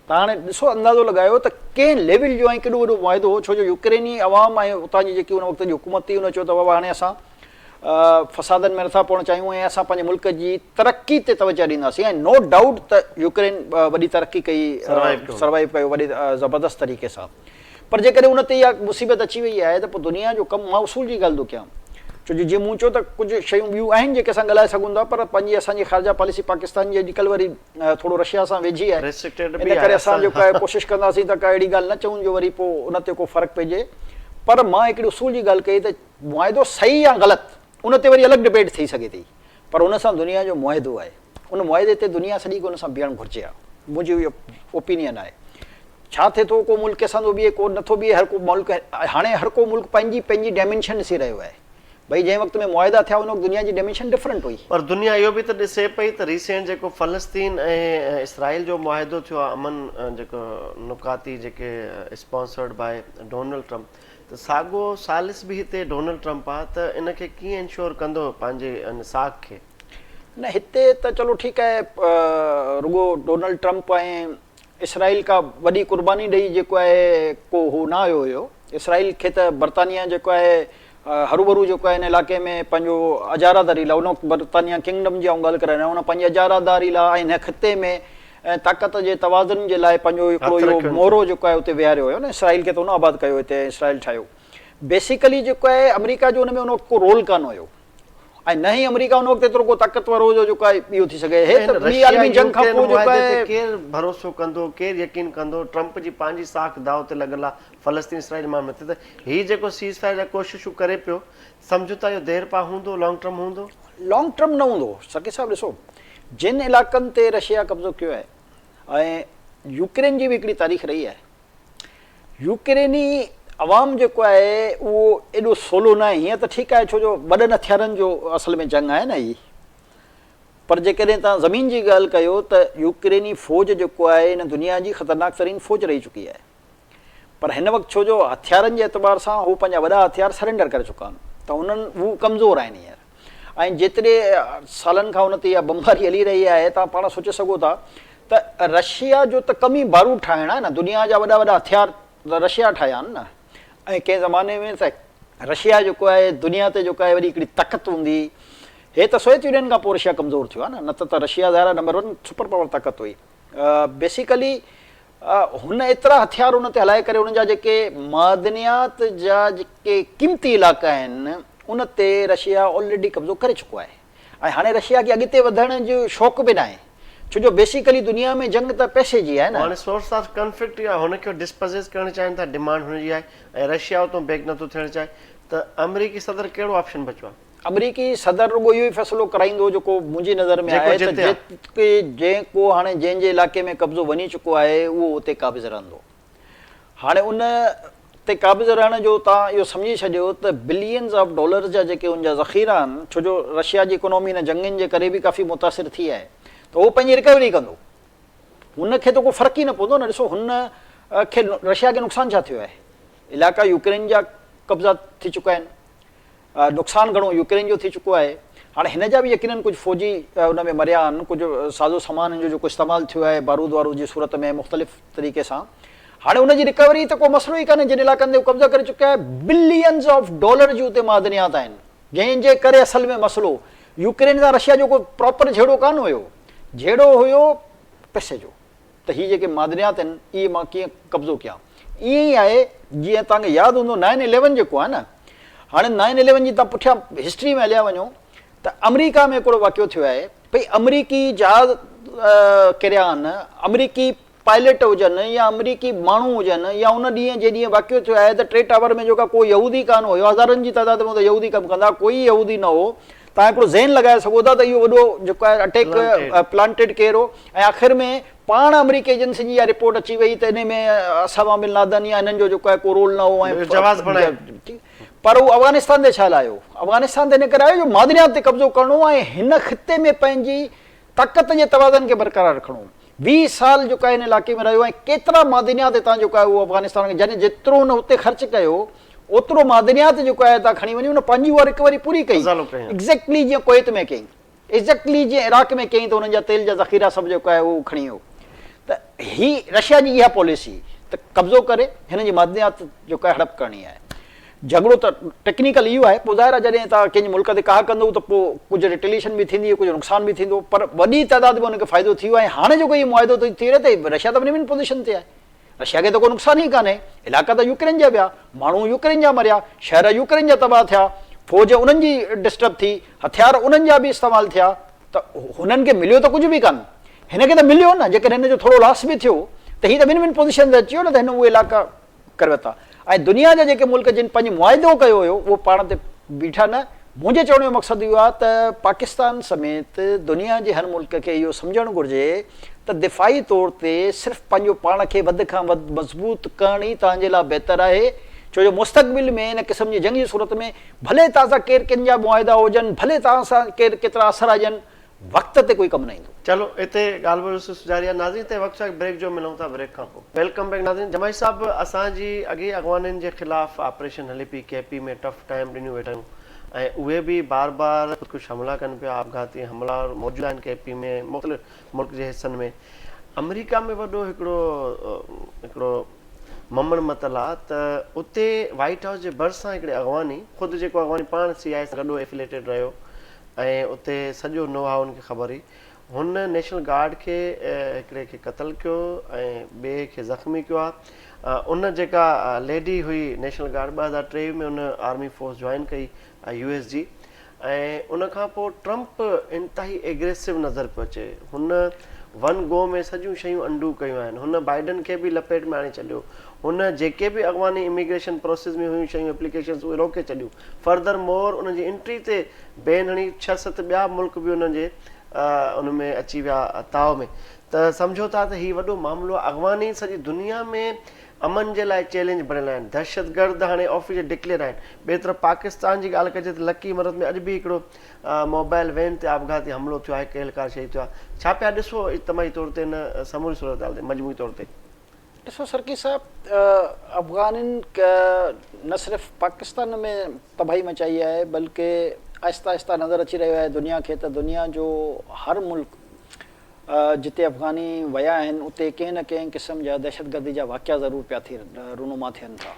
ته هاڻي ڏسو اندازو لڳايو ته ڪنهن ليول جو ۽ ڪيڏو وڏو معاهدو هو ڇو جو يوڪريني عوام ۽ اتان جي جيڪي ان وقت جي حڪومت هئي ان چيو ته بابا هاڻي اسان فسادن ۾ نٿا پوڻ چاهيون ۽ اسان پنهنجي ملڪ جي ترقي تي توجه ڏينداسين ۽ نو ڊائوٽ ته يوڪرين وڏي ترقي ڪئي سروائيو ڪيو وڏي زبردست طريقي سان پر جيڪڏهن ان تي اها مصيبت اچي وئي آهي ته پوء دنيا جو ڪم مان اصول جي ڳالهه ٿو ڪيان ڇو جو جيئن مون چيو ته ڪجهه شيون ٻيون آهن جيڪي اسان ڳالهائي سگهون ٿا پر پنهنجي اسان جي خارجه پاليسي پاڪستان جي اڄڪلهه وري ٿورو رشيا سان ويجهي آهي ان ڪري اسان جيڪو آهي ڪوشش ڪنداسين ته ڪا اهڙي ڳالهه نه چئون جو وري پوء ان تي ڪو فرق پئجي پر مان هڪڙي اصول جي ڳالهه ڪئي ته معاهدو صحيح يا غلط ان تي وري الڳ ڊبيٽ ٿي سگهي ٿي پر ان سان دنيا جو معاهدو آهي ان معاهدي تي دنيا سڄي کي ان سان بيهڻ گهرجي ها منهنجي اهو اوپينين آهي ڇا ٿئي ٿو ڪو ملڪ اسان جو بيهي ڪو نٿو بيهي هر ڪو ملڪ هاڻي هر ڪو ملڪ پنهنجي پنهنجي ڊائمينشن ڏسي رهيو آهي ڀئي جنهن وقت ۾ معاهدا ٿيا ان وقت دنيا جي ڊائمينشن ڊفرنٽ هئي. پر دنيا اهو به ته ڏسي پئي ته ريسينٽ جيڪو فلسطين ۽ اسرائيل جو معاهدو ٿيو آهي امن جيڪو نقاطي جيڪي اسپانسرڊ باء ڊونلڊ ٽرمپ ته ساڳو ثالث به هتي ڊونلڊ ٽرمپ آ ته ان کي ڪيئن انشور ڪندو پنهنجي ان ساک کي. نه هتي ته چلو ٺيڪ آهي رڳو ڊونلڊ ٽرمپ ۽ اسرائيل ڪا وڏي قرباني ڏئي جيڪو آهي ڪو هو نه آيو هيو اسرائيل کي ته برطانيا جيڪو آهي هروڀرو جيڪو آهي ان علائقي ۾ پنهنجو اجاره داري لاء ان وقت برطانيا ڪنگڊم جي آئون ڳالهه ڪري رهيو آهيان ان پنهنجي اجاره داري لاء ۽ هن خطي ۾ ۽ طاقت جي توازن جي لاء پنهنجو هڪڙو اهو مهرو جيڪو آهي اتي ويهاريو هيو نه اسرائيل کي ته ان آباد ڪيو هتي ۽ اسرائيل ٺاهيو بيسيڪلي جيڪو آهي آمريڪا جو ان ۾ ان وقت ڪو رول ڪانه هيو ۽ نه ئي آمريڪا ان وقت ايترو ڪو طاقتور هو جو جيڪو آهي اهو ٿي سگهي هي ته ٻي عالمي جنگ کان پوء جيڪو آهي ڪير ڀروسو ڪندو ڪير يقين ڪندو ٽرمپ جي پنهنجي ساک داء تي لڳل آهي فلسطين اسرائيل معاملي تي ته هي جيڪو سيز فائر جا ڪوششون ڪري پيو سمجهو ٿا اهو دير پا هوندو لانگ ٽرم هوندو؟ لانگ ٽرم نه هوندو سرڪي صاحب ڏسو جن علائقن تي رشيا قبضو ڪيو آهي ۽ يوڪرين جي به هڪڙي تاريخ رهي آهي يوڪريني عوام جيڪو آهي اهو ايڏو سولو نه آهي هيئن ته ٺيڪ آهي ڇو جو وڏن هٿيارن جو اصل ۾ جنگ آهي نه هي پر جيڪڏهن توهان زمين جي ڳالهه ڪيو ته يوڪريني فوج جيڪو آهي هن دنيا جي خطرناڪ ترين فوج رهي چڪي آهي پر هن وقت ڇو جو هٿيارن جي اعتبار سان هو پنهنجا وڏا هٿيار سرينڊر ڪري چڪا آهن ته هنن هو ڪمزور آهن هينئر ۽ جيتري سالن کان ان تي اها بمباري هلي رهي آهي توهان پاڻ سوچي سگهو ٿا ته رشيا جو ته ڪم ئي بارود ٺاهڻ آهي نه دنيا جا وڏا وڏا هٿيار ته رشيا ٺاهيا آهن نه ۽ ڪنهن زماني ۾ ته رشيا جيڪو آهي دنيا تي جيڪو آهي وڏي هڪڙي طاقت هوندي هي ته سوويت يونين کان پوء رشيا ڪمزور ٿيو آهي نه نه ته رشيا ظاهر آهي نمبر ون سپر پاور طاقت هئي بيسيڪلي هن ايترا هٿيار ان تي هلائي ڪري انهن جا جيڪي معدنيات جا جيڪي قيمتي علائقا آهن ان تي رشيا آلريڊي قبضو ڪري چڪو آهي ۽ هاڻي رشيا کي اڳتي وڌڻ جو شوق به ناهي ڇو جو بيسيڪلي دنيا ۾ جنگ ته پئسي جي آهي نه. هاڻي سورس آف ڪنفلڪٽ يا هن کي ڊسپزيس ڪرڻ چاهين ٿا ڊمانڊ هن جي آهي ۽ رشيا اتون بيڪ نٿو ٿيڻ چاهي ته آمريڪي صدر ڪهڙو آپشن بچيو آهي؟ آمريڪي صدر رڳو اهو ئي فيصلو ڪرائيندو جيڪو منهنجي نظر ۾ آهي ته جيڪي جيڪو هاڻي جنهن جي علائقي ۾ قبضو وڃي چڪو آهي اهو اتي قابض رهندو. هاڻي ان تي قابض رهڻ جو توهان اهو سمجهي ڇڏيو ته بلينز آف ڊالرز جا جيڪي ان جا ذخيرا آهن ڇو جو رشيا جي اڪانومي هن جنگين جي ڪري به ڪافي متاثر ٿي آهي ته هو پنهنجي رڪوري ڪندو هن کي ته ڪو فرق ئي نه پوندو نه ڏسو هن کي رشيا کي نقصان ڇا ٿيو آهي علائقا يوڪرين جا قبضا ٿي چڪا آهن نقصان گهڻو يوڪرين جو ٿي چڪو آهي. هاڻي هن جا به يقينن ڪجهه فوجي ان ۾ مريا آهن، ڪجهه سازو سامان هن جو جيڪو استعمال ٿيو آهي بارود وارود جي صورت ۾ مختلف طريقي سان. هاڻي ان جي رڪوري ته ڪو مسئلو ئي ڪانهي جن علائقن تي هو قبضا ڪري چڪيا آهي بلينز آف ڊالر جون اتي معدنيات آهن جنهن جي ڪري اصل ۾ مسئلو يوڪرين سان رشيا جو ڪو پراپر جهيڙو ڪانه هيو جهيڙو هيو پئسي جو. ته هي جيڪي معدنيات آهن اهي مان ڪيئن قبضو ڪيان. ائين ئي آهي جيئن توهان کي ياد هوندو نائن اليون جيڪو آهي نه هاڻي نائن اليون جي توهان پٺيان هسٽري ۾ هليا وڃو ته آمريڪا ۾ هڪڙو واقعو ٿيو آهي ڀئي آمريڪي جهاز ڪريا آهن آمريڪي پائلٽ هجن يا آمريڪي ماڻهو هجن يا ان ڏينهن جنهن ڏينهن واقعو ٿيو آهي ته ٽي ٽاور ۾ جيڪا ڪو يهودي ڪانه هيو هزارن جي تعداد ۾ اتي يهودي ڪم ڪندا ڪوئي يهودي نه هو توهان هڪڙو ذهن لڳائي سگهو ٿا ته اهو وڏو جيڪو آهي اٽيڪ پلانٽيڊ ڪير هو ۽ آخر ۾ پاڻ آمريڪي ايجنسين جي اها رپورٽ اچي وئي ته انهي ۾ اسامه بن لادن يا انهن جو جيڪو آهي ڪو رول نه هو ۽ جواز بڻائي پر هو افغانستان تي ڇا لاء آيو؟ افغانستان تي ان ڪري آيو جو معدنيات تي قبضو ڪرڻو ۽ هن خطي ۾ پنهنجي طاقت جي توازن کي برقرار رکڻو هو. 20 سال جيڪو آهي ان علائقي ۾ رهيو ۽ ڪيترا معدنيات هتان جيڪو آهي اهو افغانستان کي جڏهن جيترو هن اتي خرچ ڪيو اوترو معدنيات جيڪو آهي هتان کڻي وڃي هن پنهنجي اها رڪوري پوري ڪئي ايگزيڪٽلي جيئن ڪويت ۾ ڪيائين ايگزيڪٽلي جيئن عراق ۾ ڪيائين ته انهن جا تيل جا ذخيرا سڀ جيڪو آهي اهو کڻي ويو ته هي رشيا جي اها پاليسي ته قبضو ڪري هن جي معدنيات جيڪو آهي هڙپ ڪرڻي آهي جهڳڙو ته ٽيڪنيڪل اهو آهي، پوء ظاهر آهي جڏهن توهان ڪنهن جي ملڪ تي ڪاهه ڪندؤ ته پوء ڪجهه ريٽيليشن به ٿيندي، ڪجهه نقصان به ٿيندو، پر وڏي تعداد ۾ ان کي فائدو ٿي ويو آهي ۽ هاڻي جيڪو هي معاهدو ٿي رهيو ته رشيا ته ون ون پوزيشن تي آهي، رشيا کي ته ڪو نقصان ئي ڪانهي، علائقا ته يوڪرين جا ويا، ماڻهو يوڪرين جا مريا، شهر يوڪرين جا تباهه ٿيا، فوج انهن جي ڊسٽرب ٿي، هٿيار انهن جا به استعمال ٿيا ته هنن کي مليو ته ڪجهه به ڪانه، هن کي ته مليو نه، جيڪڏهن هن جو ٿورو لاس به ٿيو ته هي ته ون ون پوزيشن تي اچي ويو نه ته هن اهي علائقا ڪري ورتا ۽ دنيا جا جيڪي ملڪ جن پنهنجي معاهدو ڪيو هيو اهو پاڻ تي بيٺا نه. منهنجي چوڻ جو مقصد اهو آهي ته پاڪستان سميت دنيا جي هر ملڪ کي اهو سمجهڻ گهرجي ته دفاعي طور تي صرف پنهنجو پاڻ کي وڌ کان وڌ مضبوط ڪرڻ ئي توهان جي لاء بهتر آهي ڇو جو مستقبل ۾ ان قسم جي جنگ جي صورت ۾ ڀلي توهان سان ڪير ڪن جا معاهدا هجن ڀلي توهان سان ڪير ڪيترا اثر هجن وقت تي ڪوئي ڪم نه ايندو. چلو اتي ڳالهه ٻولهه سلسلو جاري آهي ناظرين هتي وقت شاڪ بريڪ جو ملون ٿا بريڪ کان پوء. Welcome back ناظرين جماعي صاحب اسان جي اڳي اغوانين جي خلاف آپريشن هلي پئي ڪي پي ۾ ٽف ٽائيم ڏنيون ويٺا آهيون ۽ اهي به بار بار خودڪش حملا ڪن پيا آپگهاتي حملا موجود آهن ڪي پي ۾ مختلف ملڪ جي حصن ۾ آمريڪا ۾ وڏو هڪڙو هڪڙو ممڻ متل آ ته اتي وائيٽ هائوس جي ڀرسان هڪڙي اغواني خود جيڪو اغواني پاڻ سي آء سان گڏ افيليٽيڊ رهيو ۽ اتي سڄو نو هائو ان کي خبر هئي. هن نيشنل گارڊ کي هڪڙي کي قتل ڪيو ۽ ٻئي کي زخمي ڪيو آ. ان جيڪا ليڊي هئي نيشنل گارڊ 2023 ۾ ان آرمي فورس جوائن ڪئي يو ايس جي ۽ ان کان پوء ٽرمپ انتهائي ايگريسو نظر پيو اچي. هن ون گو ۾ سڄيون شيون انڊو ڪيون آهن. هن بائيڊن کي به لپيٽ ۾ آڻي ڇڏيو. هن جيڪي به اغواني اميگريشن پروسيس ۾ هيون شيون ايپليڪيشنز اهي روڪي ڇڏيون. فردر مور انهن جي انٽري تي بين هڻي ڇهه ست ٻيا ملڪ به انهن جي ان ۾ اچي ويا تاء ۾ ته سمجهو ٿا ته هي وڏو معاملو آهي اغواني سڄي دنيا ۾ امن جي لاء چئلينج بڻيل آهن دهشتگرد هاڻي آفيشل ڊڪليئر آهن ٻئي طرف پاڪستان جي ڳالهه ڪجي ته لڪي مرت ۾ اڄ به هڪڙو موبائل وين تي آپگهاتي حملو ٿيو آهي هڪ اهلڪار شهيد ٿيو آهي ڇا پيا ڏسو اجتماعي طور تي ان سموري صورتحال تي مجموعي طور تي. ڏسو سرڪي صاحب افغانين نه صرف پاڪستان ۾ تباهي مچائي آهي بلڪه آهسته آهسته نظر اچي رهيو آهي دنيا کي ته دنيا جو هر ملڪ جتي افغاني ويا آهن اتي ڪنهن نه ڪنهن قسم جا دهشتگردي جا واقعا ضرور پيا ٿي رونما ٿين ٿا.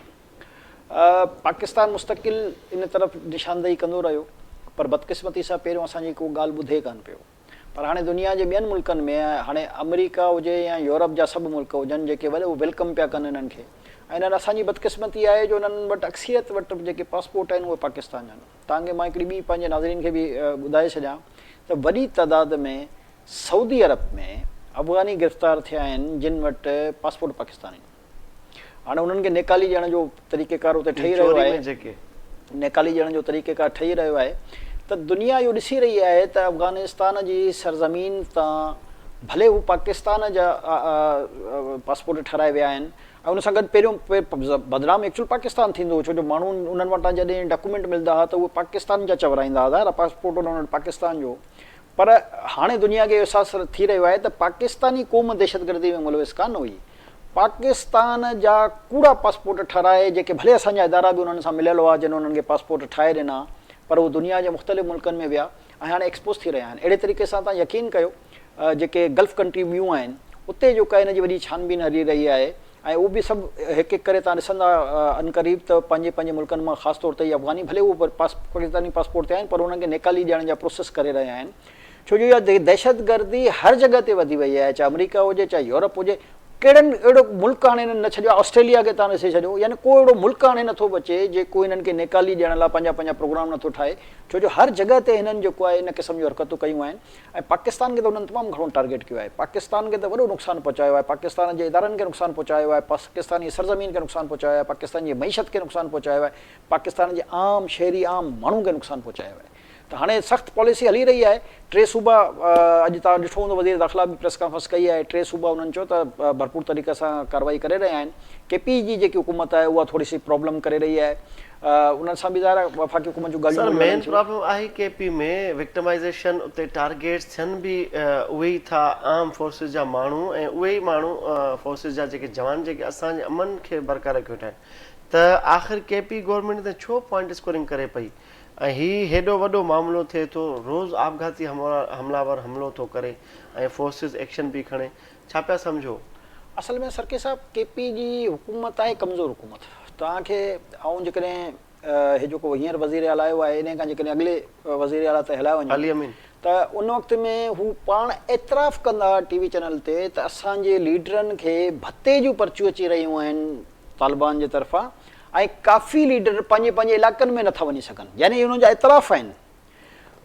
پاڪستان مستقل ان طرف نشاندهي ڪندو رهيو پر بدقسمتي سان پهريون اسان جي ڪو ڳالهه ٻڌي ڪانه پيو. پر هاڻي دنيا جي ٻين ملڪن ۾ هاڻي آمريڪا هجي يا يورپ جا سڀ ملڪ هجن جيڪي وڏو welcome پيا ڪن انهن کي ۽ انهن اسان جي بدقسمتي آهي جو انهن وٽ اڪثريت وٽ جيڪي پاسپورٽ آهن اهي پاڪستان جا آهن توهان کي مان هڪڙي ٻي پنهنجي ناظرين کي به ٻڌائي ڇڏيان ته وڏي تعداد ۾ سعودي عرب ۾ افغاني گرفتار ٿيا آهن جن وٽ پاسپورٽ پاڪستاني هاڻي انهن کي نيڪالي ڏيڻ جو طريقيڪار اتي ٺهي رهيو آهي. نيڪالي ڏيڻ جو طريقيڪار ٺهي رهيو آهي ته دنيا اهو ڏسي رهي آهي ته افغانستان جي سرزمين تان ڀلي هو پاڪستان جا پاسپورٽ ٺهرائي ويا آهن ۽ ان سان گڏ پهريون بدنام ايڪچوئل پاڪستان ٿيندو هو ڇو جو ماڻهو انهن وٽان جڏهن ڊاڪومينٽ ملندا هئا ته اهي پاڪستان جا چورائيندا هئا ظاهر آهي پاسپورٽ انهن وٽ پاڪستان جو پر هاڻي دنيا کي اهو احساس ٿي رهيو آهي ته پاڪستاني قوم دهشتگردي ۾ ملوث ڪانه هئي. پاڪستان جا ڪوڙا پاسپورٽ ٺهرائي جيڪي ڀلي اسان جا ادارا به انهن سان مليل هئا جن انهن کي پاسپورٽ ٺاهي ڏنا پر اهي دنيا جي مختلف ملڪن ۾ ويا ۽ هاڻي ايڪسپوز ٿي رهيا آهن. اهڙي طريقي سان توهان يقين ڪيو جيڪي گلف ڪنٽري ٻيون آهن اتي جيڪا ان جي وڏي ڇان بين هلي رهي آهي ۽ اهو به سڀ هڪ هڪ ڪري توهان ڏسندا عنقريب ته پنهنجي پنهنجي ملڪن مان خاص طور تي اهي افغاني ڀلي اهي پاڪستاني پاسپورٽ تي آهن پر انهن کي نيڪالي ڏيڻ جا پروسيس ڪري رهيا آهن ڇو جو اها دهشتگردي هر جڳهه تي وڌي وئي آهي چاهي آمريڪا هجي چاهي يورپ هجي ڪهڙن اهڙو ملڪ هاڻي انهن نه ڇڏيو آهي آسٽريليا کي توهان ڏسي ڇڏيو يعني ڪو اهڙو ملڪ هاڻي نٿو بچي جيڪو انهن کي نيڪالي ڏيڻ لاء پنهنجا پنهنجا پروگرام نٿو ٺاهي ڇو جو هر جڳهه تي هنن جيڪو آهي ان قسم جون حرڪتون ڪيون آهن ۽ پاڪستان کي ته انهن تمام گهڻو ٽارگيٽ ڪيو آهي، پاڪستان کي ته وڏو نقصان پهچايو آهي، پاڪستان جي ادارن کي نقصان پهچايو آهي، پاڪستان جي سرزمين کي نقصان پهچايو آهي، پاڪستان جي معيشت کي نقصان پهچايو آهي، پاڪستان جي عام شهري عام ماڻهو کي نقصان پهچايو آهي ته هاڻي سخت پاليسي هلي رهي آهي، ٽي صوبا اڄ توهان ڏٺو هوندو وزير داخلا به پريس ڪانفرنس ڪئي آهي، ٽي صوبا انهن چيو ته ڀرپور طريقي سان ڪارروائي ڪري رهيا آهن، ڪي پي جي جيڪي حڪومت آهي اها ٿوري سي پرابلم ڪري رهي آهي. انهن سان به ظاهر آهي وفاقي حڪومت جون ڳالهيون سر ٻوليون مين هلن ٿيون. پرابلم آهي ڪي پي ۾ وڪٽمائيزيشن اتي ٽارگيٽس ٿين به اهي ئي ٿا عام فورسز جا ماڻهو ۽ اهي ئي ماڻهو فورسز جا جيڪي جوان جيڪي اسان جي امن کي برقرار رکيو ويٺا آهن ته آخر ڪي پي گورنمينٽ تي ڇو پوائنٽ اسڪورنگ ڪري پئي ۽ هي هيڏو وڏو معاملو ٿئي ٿو روز آپگهاتي حمله آور حملو ٿو ڪري ۽ فورسز ايڪشن پئي کڻي ڇا پيا سمجهو؟ اصل ۾ سرڪي صاحب ڪي پي جي حڪومت آهي ڪمزور حڪومت توهان کي آئون جيڪڏهن هي جيڪو هينئر وزير اعليٰ آيو آهي انهي کان جيڪڏهن اڳلي وزير اعليٰ تي هلايو وڃي علي امين. ته ان وقت ۾ هو پاڻ اعتراف ڪندا ها ٽي وي چينل تي ته اسان جي ليڊرن کي ڀتي جون پرچيون اچي رهيون آهن طالبان جي طرفان ۽ ڪافي ليڊر پنهنجي پنهنجي علاقن ۾ نٿا وڃي سگهن يعني انهن جا اعتراف آهن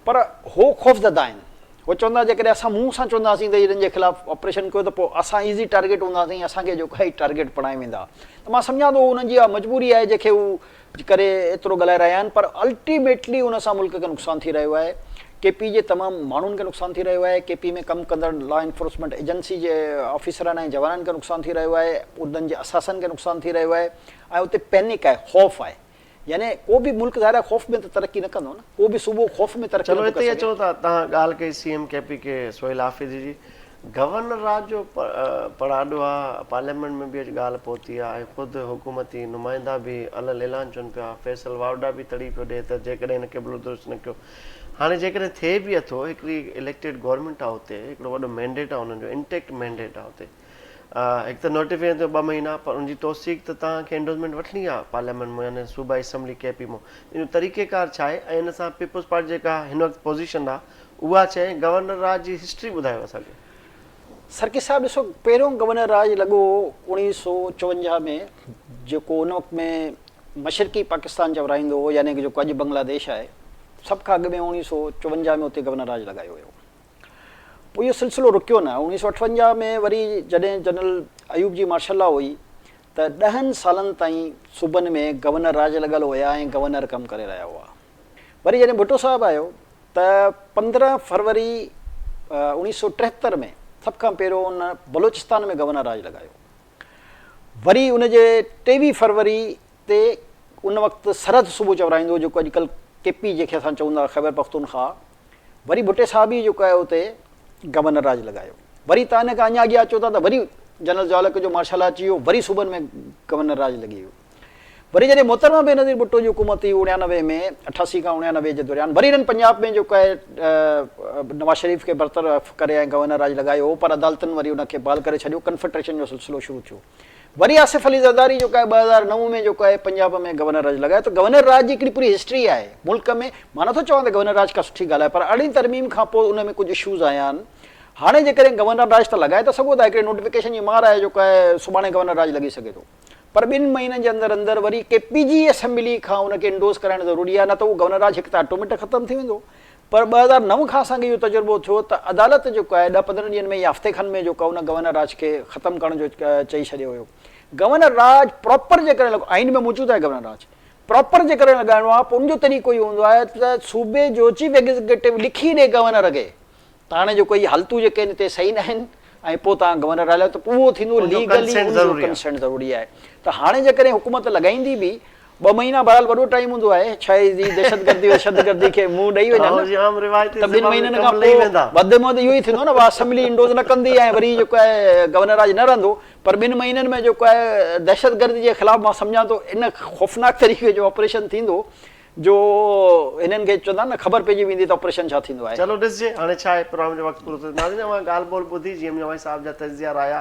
پر هو خوفزده آهن. هو چوندا جيڪڏهن اسان منهن سان چونداسين ته هنن جي خلاف آپريشن ڪيو ته پوء اسان ايزي ٽارگيٽ هونداسين ۽ اسان کي جيڪو آهي ٽارگيٽ بڻائي ويندا ته مان سمجهان ٿو انهن جي اها مجبوري آهي جنهن کي هو ڪري ايترو ڳالهائي رهيا آهن پر الٽيميٽلي ان سان ملڪ کي نقصان ٿي رهيو آهي ڪي پي جي تمام ماڻهن کي نقصان ٿي رهيو آهي ڪي پي ۾ ڪم ڪندڙ لا انفورسمينٽ ايجنسي جي آفيسرن ۽ جوانن کي نقصان ٿي رهيو آهي انهن جي اثاثن کي نقصان ٿي رهيو آهي ۽ اتي پينڪ آهي خوف آهي يعني ڪو به ملڪ ظاهر آهي خوف ۾ ته ترقي نه ڪندو نه، ڪو به صوبو خوف ۾ ترقي چلو نٿو ڪري هتي ئي سگهي. اچو ته توهان ڳالهه ڪئي سي ايم ڪي پي ڪي سهيل آفريدي جي گورنر راڄ جو پڙاڏو آ پارليامينٽ ۾ به اڄ ڳالهه پهتي آ ۽ خود حڪومتي نمائندا به علل اعلان چون پيا فيصل واوڊا به تڙي پيو ڏي ته جيڪڏهن هن قبلو درست نه ڪيو هاڻي جيڪڏهن ٿئي به اٿو هڪڙي اليڪٽيڊ گورنمينٽ آ اتي هڪڙو وڏو مينڊيٽ آ انهن جو انٽيڪٽ مينڊيٽ آ اتي هڪ ته نوٽيفڪيشن ٿيو ٻه مهينا پر ان جي توثيق ته توهان کي انڊوزمينٽ وٺڻي آهي پارليامينٽ مان يعني صوبائي اسيمبلي ڪي پي مان ان جو طريقي ڪار ڇا آهي ۽ ان سان پيپلز پارٽي جيڪا هن وقت پوزيشن آهي اها ڇا آهي گورنر راڄ جي هسٽري ٻڌايو اسان کي. سرڪي صاحب ڏسو پهريون گورنر راڄ لڳو 1954 ۾ جيڪو ان وقت ۾ مشرقي پاڪستان چورائيندو هو يعني جيڪو اڄ بنگلاديش آهي سڀ کان اڳ ۾ 1954 ۾ اتي گورنر راڄ لڳايو ويو. پوء اهو سلسلو رڪيو نه. 1958 ۾ وري جڏهن جنرل ايوب جي مارشل لا هئي ته ڏهن سالن تائين صوبن ۾ گورنر راڄ لڳل هيا ۽ گورنر ڪم ڪري رهيا هئا. وري جڏهن ڀٽو صاحب آيو ته 15 فروري 1973 ۾ سڀ کان پهريون ان بلوچستان ۾ گورنر راڄ لڳايو. وري ان جي 23 فروري تي ان وقت سرحد صوبو چورائيندو هو جيڪو اڄڪلهه ڪي پي جنهن کي اسان چئون ٿا خيبر پختونخواهه وري ڀٽي صاحب ئي جيڪو آهي اتي گورنر راڄ لڳايو. وري تان ان کان اڃا اڳيان اچو ٿا ته وري جنرل ضياء الحق جو مارشل لا اچي ويو وري صوبن ۾ گورنر راڄ لڳي ويو. وري جڏهن محترمه بينظير ڀٽو جي حڪومت ٿي 99 ۾ 88 کان 99 جي دوريان وري انهن پنجاب ۾ جيڪو آهي نواز شريف کي برطرف ڪري ۽ گورنر راڄ لڳايو هو پر عدالتن وري ان کي بحال ڪري ڇڏيو ڪنفيڊريشن جو سلسلو شروع ٿيو. وري آصف علي زرداري جيڪو آهي 2009 ۾ جيڪو آهي پنجاب ۾ گورنر راڄ لڳايو ته گورنر راڄ جي هڪڙي پوري هسٽري آهي ملڪ ۾ مان نٿو چوان ته گورنر راڄ ڪا سٺي ڳالهه آهي پر ارڙهين ترميم کان پوء ان ۾ ڪجهه اشوز آيا آهن هاڻي جيڪڏهن گورنر راڄ ته لڳائي ته سگهو ٿا هڪڙي نوٽيفڪيشن جي مار آهي جيڪو آهي سڀاڻي گورنر راڄ لڳي سگهي ٿو پر ٻن مهينن جي اندر اندر وري ڪي پي جي اسيمبلي کان ان کي انڊوز ڪرائڻ ضروري آهي نه ته اهو گورنر راڄ هڪ ته آٽوميٽڪ ختم ٿي ويندو. پر 2009 کان اسان کي اهو تجربو ٿيو ته عدالت جيڪو آهي ڏهه 15 ڏينهن ۾ يا هفتي کن ۾ جيڪو آهي ان گورنر راڄ کي ختم ڪرڻ جو چئي ڇڏيو هيو. گورنر راڄ پراپر جيڪڏهن لڳو آئين ۾ موجود آهي گورنر راڄ پراپر جيڪڏهن لڳائڻو آهي پوء ان جو طريقو اهو هوندو آهي ته صوبي جو چيف ايگزيڪيوٽو لکي ڏي گورنر کي ته هاڻي جيڪو هي حالتون جيڪي آهن هتي صحيح ناهن ۽ پوء توهان گورنر راڄ لاڳايو ته پوء اهو ٿيندو ليگلي ان جو ڪنسينٽ ضروري آهي ته هاڻي جيڪڏهن حڪومت لڳائيندي به ٻه مهينا بهرحال وڏو ٽائيم هوندو آهي ڇا هي دهشتگردي وهشتگردي کي منهن ڏئي وڃن ته ٻن مهينن کان پوء وڌ ۾ وڌ اهو ئي ٿيندو نه اسيمبلي انڊوز نه ڪندي ۽ وري جيڪو آهي گورنر راڄ نه رهندو پر ٻن مهينن ۾ جيڪو آهي دهشتگردي جي خلاف مان سمجهان ٿو ان خوفناڪ طريقي جو آپريشن ٿيندو جو هنن کي چوندا نه خبر پئجي ويندي ته آپريشن ڇا ٿيندو آهي. چلو ڏسجي هاڻي ڇا آهي پروگرام جو وقت پورو ٿيو ناظرين اوهان ڳالهه ٻولهه ٻڌي جي ايم جماعي صاحب جا تجزيا رايا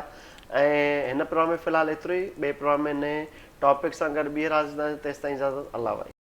۽ هن پروگرام ۾ في الحال ايترو ئي ٻئي پروگرام ۾ نئين ٽاپڪ سان گڏ ٻيهر حاضر ٿينداسين تيستائين اجازت الله وائي.